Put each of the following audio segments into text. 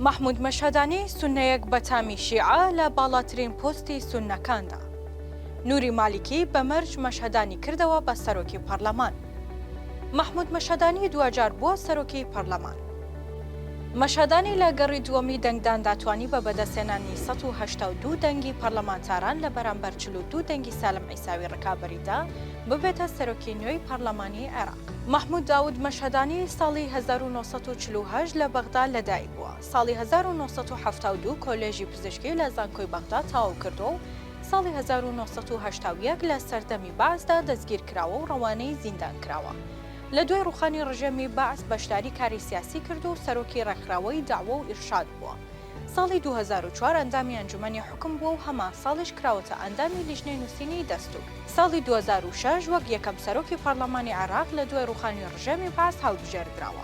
مەحمود مەشهەدانی سوننەیەک بە تامی شیعە لە باڵاترین پۆستی سوننەکاندا. نوری مالیکی بە مەرج مەشهەدانی کردەوە بە سەرۆکی پەڕلەمان. مەحمود مەشهەدانی دواجار بووە سەرۆکی پەڕلەمان. مەشهەدانی لە گەڕی دووەمی دەنگداندا توانی بە بەدەستهێنانی 182 دەنگی پەڕلەمانتاران لە بەرامبەر 42 دەنگی سالم عیساوی ڕکابەریدا ببێتە سەرۆکی نوێی پەڕلەمانی عێراق. مەحمود داود مەشهەدانی ساڵی 1948 لە بەغدا لەدایک بووە. ساڵی 1972 کۆلێژی پزیشکی لە زانکۆی بەغدا تەواو کردووە و ساڵی 1981 لە سەردەمی بەعسدا دەستگیرکراوە و ڕەوانەی زیندان کراوە. لە دوای ڕووخانی ڕژێمی بەعس بەشداری کاری سیاسی کرد و سەرۆکی ڕێکخراوەی دەعوە و ئیرشاد بووە. ساڵی 2004 ئەندامی ئەنجومەنی حوکم بووە و هەمان ساڵیش کراوەتە ئەندامی لیژنەی نووسینی دەستوور. ساڵی 2006 وەک یەکەم سەرۆکی پەڕلەمانی عێراق لە دوای ڕووخانی ڕژێمی بەعس هەڵبژێردراوە.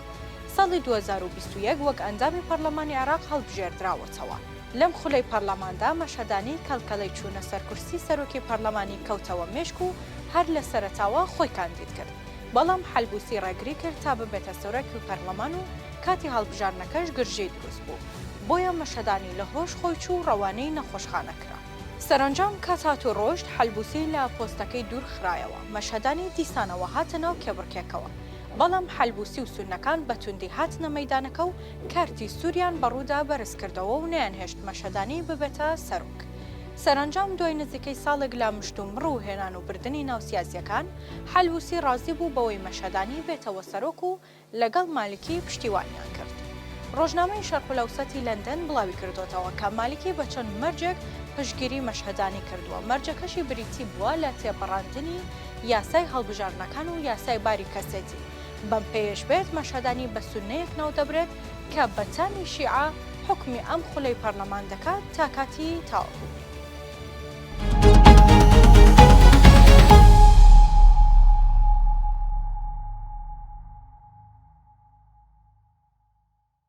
ساڵی 2021 وەک ئەندامی پەڕلەمانی عێراق هەڵبژێردراوەتەوە. لەم خولەی پەڕلەماندا مەشهەدانی کەڵکەڵەی چوونە سەر کورسی سەرۆکی پەڕلەمانی کەوتەوە مێشک و هەر لە سەرەتاوە خۆی کاندید کرد. بەڵام حەلبوسی ڕێگری کرد تا ببێتە سەرۆکی پەرلەمان و کاتی هەڵبژاردنەکەش گرژی دروست بوو، بۆیە مەشهەدانی لە هۆش خۆی چوو و ڕەوانەی نەخۆشخانە کرا. سەرەنجام کات هات و ڕۆشت، حەلبوسی لە پۆستەکەی دوور خرایەوە، مەشهەدانی دیسانەوە هاتە ناو کێبڕکێکەوە، بەڵام حەلبوسی و سوننەکان بە توندی هاتنە مەیدانەکە و کارتی سووریان بە ڕوودا بەرز کردەوە و نەیانهێشت مەشهەدانی ببێتە سەرۆک. سەرەنجام دوای نزیکەی ساڵێک لە مشتومڕ و هێنان و بردنی ناو سیاسییەکان، حەلبوسی ڕازی بوو بەوەی مەشهەدانی بێتەوە سەرۆک و لەگەڵ مالکی پشتیوانیان کرد. ڕۆژنامەی شەرقولئەوسەتی لەندەن بڵاویکردۆتەوە کە مالکی بە چەند مەرجێک پشتگیری مەشهەدانی کردووە، مەرجەکەشی بریتی بووە لە تێپەڕاندنی یاسای هەڵبژاردنەکان و یاسای باری کەسێتی، بەم پێیەش بێت مەشهەدانی بە سوننەیەک ناودەبرێت کە بە تامی شیعە حوکمی ئەم خولەی پەڕلەمان دەکات تا کاتی تەواوبوونی.